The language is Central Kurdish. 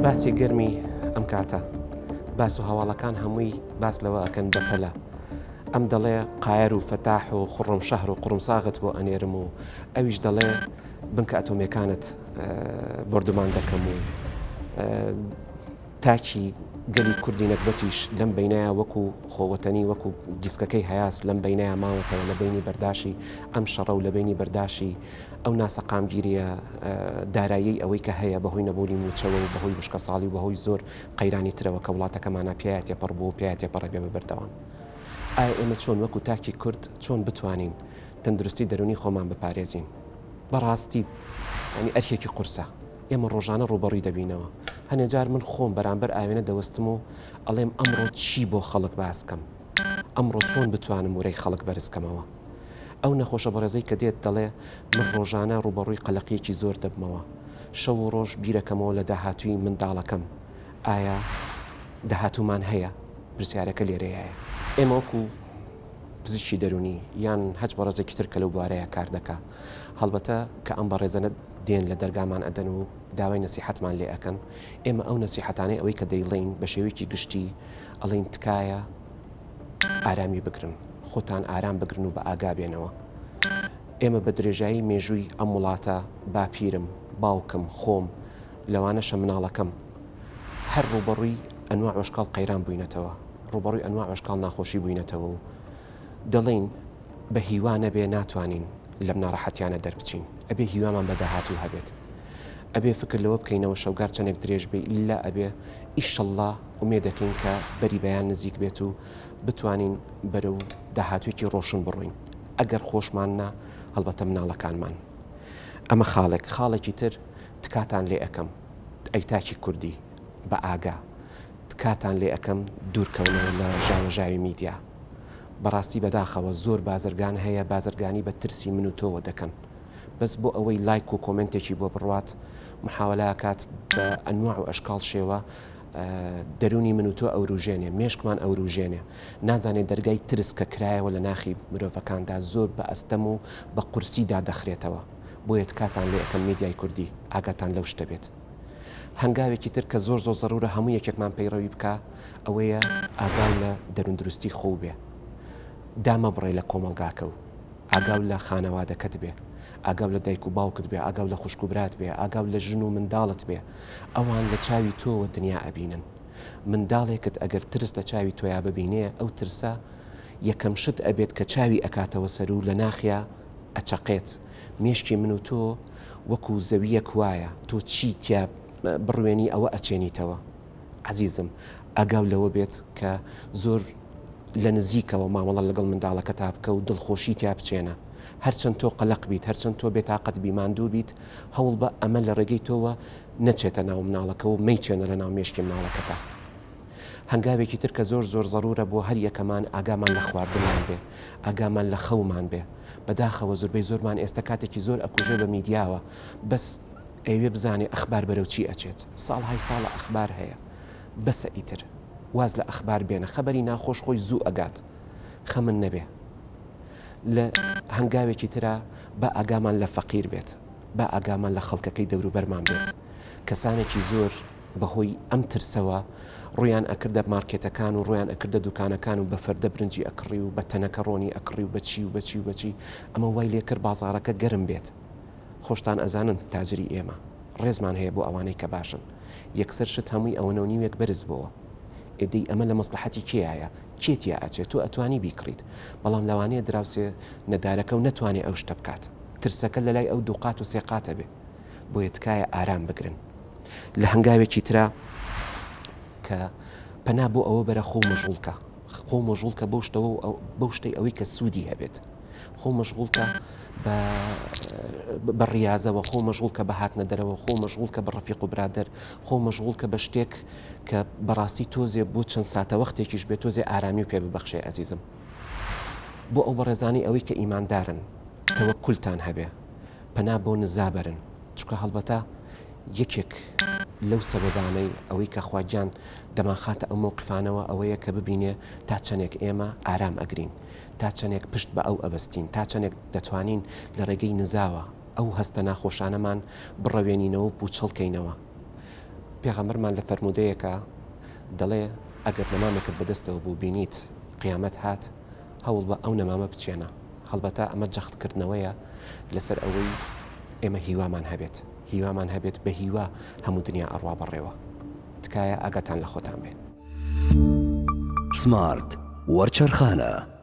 باسی گەرمی ئەم کاتە باس و هەواڵەکان هەمووی باس لەوە ئەکەن بەپەلە ئەم دەڵێ قایەر و فەتاح و خوڕم شەهر و قوڕم ساغت بۆ ئەنێرم و ئەویش دەڵێ بنکە ئەتۆمیەکانت بۆردومان دەکەم و تاکی گەلی کوردی نەگبەتیش لەم بینایە وەکو خۆوەتەنی وەکو گیسکەکەی هەیاس لەم بینایە ماوەتەوە لە بینی بەرداشی ئەم شەڕە و لە بینی بەرداشی ئەو ناسەقامگیریە داراییەی ئەوەی کە هەیە بەهۆی نەبوونی مووچەوە و بەهۆی وشکەساڵی و بەهۆی زۆر قەیرانی ترەوە کە وڵاتەکەمانە پیایا تێپەڕ بووە و پیایا تێپەڕێ بێ بە بەردەوام. ئایا ئێمە چۆن وەکو تاکی کورد چۆن بتوانین تەندروستی دەروونی خۆمان بپارێزین؟ بەڕاستی یانی ئەرکێکی قورسە. ئێمە ڕۆژانە ڕووبەڕووی دەبینەوە. هەنێ جار من خۆم بەرامبەر ئاوێنە دەوەستم و ئەڵێم ئەمڕۆ چی بۆ خەڵک باس کەم؟ ئەمڕۆ چۆن بتوانم ورەی خەڵک بەرز کەمەوە؟ ئەو نەخۆشە بەڕێزەی کە دێت دەڵێ من ڕۆژانە ڕووبەڕووی قەلەقییەکی زۆر دەبمەوە، شەو و ڕۆژ بیرەکەمەوە لە داهاتووی منداڵەکەم، ئایا داهاتوومان هەیە؟ پرسیارەکە لێرەیایە. ئێمە وەکو پزیشکی دەروونی یان هەچ بەڕێزێکی تر کە لەو بوارەیا کار دەکا، هەڵبەتە کە ئەم بەڕێزەنە دێن لە دەرگامان ئەدەن و داوای نەسیحەتمان لێ ئەکەن، ئێمە ئەو نەسیحەتانەی ئەوەی کە دەیڵێین بە شێوەیەکی گشتی ئەڵێین تکایە ئارامی بگرن، خۆتان ئارام بگرن و بە ئاگا بێنەوە. ئێمە بە درێژایی مێژووی ئەم وڵاتە باپیرم، باوکم، خۆم، لەوانەشە مناڵەکەم هەر ڕووبەڕووی ئەنواع وەشکاڵ قەیران بووینەتەوە، ڕووبەڕووی ئەنواع وەشکاڵ ناخۆشی بووینەتەوە و دەڵێین بە هیوا نەبێ ناتوانین لەم ناڕەحەتیانە دەربچین. ئەبێ هیوامان بە داهاتوو هەبێت. ئەبێ فکر لەوە بکەینەوە شەوگار چەندێک درێژ بێ ئیللا ئەبێ ئیشەڵڵا ئومێدەکەین کە بەری بەیان نزیک بێت و بتوانین بەرەو داهاتوویەکی ڕۆشن بڕۆین ئەگەر خۆشمان نا هەڵبەتە مناڵەکانمان. ئەمە خاڵێک. خاڵێکی تر تکاتان لێ ئەکەم ئەی تاکی کوردی بە ئاگا تکاتان لێ ئەکەم دوورکەونەوە لە ژاوەژاوی میدیا. بەڕاستی بەداخەوە زۆر بازرگان هەیە بازرگانی بە ترسی من و تۆوە دەکەن بەس بۆ ئەوەی لایک و کۆمێنتێکی بۆ بڕوات محاوەلە ئەکات بە ئەنواع و ئەشکاڵ شێوە دەرونی من و تۆ ئەوروژێنێ مێشکمان ئەوروژێنێ نازانێ دەرگای ترس کە کرایەوە لە ناخی مرۆڤەکاندا زۆر بە ئەستەم و بە قورسی دادەخرێتەوە بۆیە تکاتان لێ ئەکەم میدیای کوردی ئاگاتان لەو شتە بێت هەنگاوێکی تر کە زۆر زۆر زەرورە هەموو یەکێکمان پەیڕەوی بکا ئەوەیە ئاگاو لە دەروندروستی خۆو بێ دامەبڕێ لە کۆمەڵگاکەو ئاگاو لە خانەوادەکەت بێ ئاگاو لە دایک و باوکت بێ ئاگاو لە خوشک و برات بێ ئاگاو لە ژن و منداڵت بێ ئەوان لە چاوی تۆوە دنیا ئەبینن منداڵێکت ئەگەر ترس لە چاوی تۆیا ببینێ ئەو ترسە یەکەم شت ئەبێت کە چاوی ئەکاتەوە سەرو لە ناخیا ئەچەقێت مێشکی من و تۆ وەکو زەویەک وایە تۆ چی تیا بڕوێنی ئەوە ئەچێنیتەوە عەزیزم ئاگاو لەوە بێت کە زۆر لە نزیکەوە مامەڵە لەگەڵ منداڵەکەتا بکە و دڵخۆشی تیا بچێنە هەرچەند تۆ قەلەق بیت هەرچەند تۆ بێتاقەت بی ماندوو بیت هەوڵبە ئەمە لە ڕێگەی تۆوە نەچێتە ناو مناڵەکە و مەیچێنە لە ناو مێشکی مناڵەکەتا هەنگاوێکی تر کە زۆر زۆر زەرورە بۆ هەر یەکەمان ئاگامان لە خواردنمان بێ ئاگامان لە خەومان بێ بەداخەوە زوربەی زۆرمان ئێستا کاتێکی زۆر ئەکوژێ بە میدیاوە بەس ئەیەوێ بزانێ ئەخبار بەرەو چی ئەچێت ساڵهای ساڵە ئەخبار هەیە بەسە ئیتر واز لە ئەخبار بێنە خەبەری ناخۆش خۆی زوو ئەگات خەمن نەبێ لە هەنگاوێکی ترا با ئاگامان لە فەقیر بێت با ئاگامان لە خەڵکەکەی دەوروبەرمان بێت کەسانێکی زۆر بەهۆی ئەم ترسەوە ڕویان ئەکردە مارکێتەکان و ڕویان ئەکردە دوکانەکان و بە فەردە برنجی ئەکڕی و بە تەنەکە ڕۆنی ئەکڕی و بەچی و بەچی و بەچی ئەمە وای لێکرد بازاڕەکە گەرم بێت خۆشتان ئەزانن تاجری ئێمە ڕێزمان هەیە بۆ ئەوانەی کە باشن یەکسەر شت هەمووی ئەوەنەو نیوێک بەرز بۆوە ئێ دەی ئەمە لە مەسڵەحەتی کێیایە کێ تیا ئەچێ تۆ ئەتوانی بیکڕیت بەڵام لەوانەیە دراوسێ نەدارەکەو نەتوانێ ئەو شتە بکات ترسەکە لەلای ئەو دووقات و سێ قاتە بێ بۆیە تکایە ئارام بگرن لە هەنگاوێکی ترا کە پەنا بۆ ئەوە بەرە خۆو مەشغوڵ کە خۆو مەشغوڵ کە بەو شتەوە بەو شتەی ئەوەی کە سوودی هەبێت خۆ مەشغوڵ کە بە بە ڕیازەوە خۆ مەشغوڵ کە بە هاتنە دەرەوە خۆ مەشغوڵ کە بە ڕەفیق و برادەر خۆ مەشغوڵ کە بە شتێک کە بەڕاستی تۆزێ بۆ چەند ساتە وەختێکیش بێت تۆزێ ئارامی و پێ ببەخشێ ئەزیزم بۆ ئەو بەڕێزانی ئەوەی کە ئیماندارن تەوەکولتان هەبێ پەنا بۆ نزا بەرن چونکە هەڵبەتە یەکێک لەو سەبەبانەی ئەوەی کە خوا گیان دەمانخاتە ئەو مەوقفانەوە ئەوەیە کە ببینێ تا چەندێک ئێمە ئارام ئەگرین تا چەندێک پشت بە ئەو ئەبەستین تا چەندێک دەتوانین لە ڕێگەی نزاوە ئەو هەستە ناخۆشانەمان بڕەوێنینەوە و پوچەڵ کەینەوە. پێغەمبەرمان لە فەرموودەیەکا دەڵێ ئەگەر نەمامێکت بەدەستەوە بوو بینیت قیامەت هات هەوڵبە ئەو نەمامە بچێنە، هەڵبەتە ئەمە جەختکردنەوەیە لەسەر ئەوەی ئێمە هیوامان هەبێت، هیوامان هەبێت بە هیوا هەموو دنیا ئەڕوا بەڕێوە. تکایە ئاگاتان لە خۆتان بێ. سمارت وەرچەرخانە.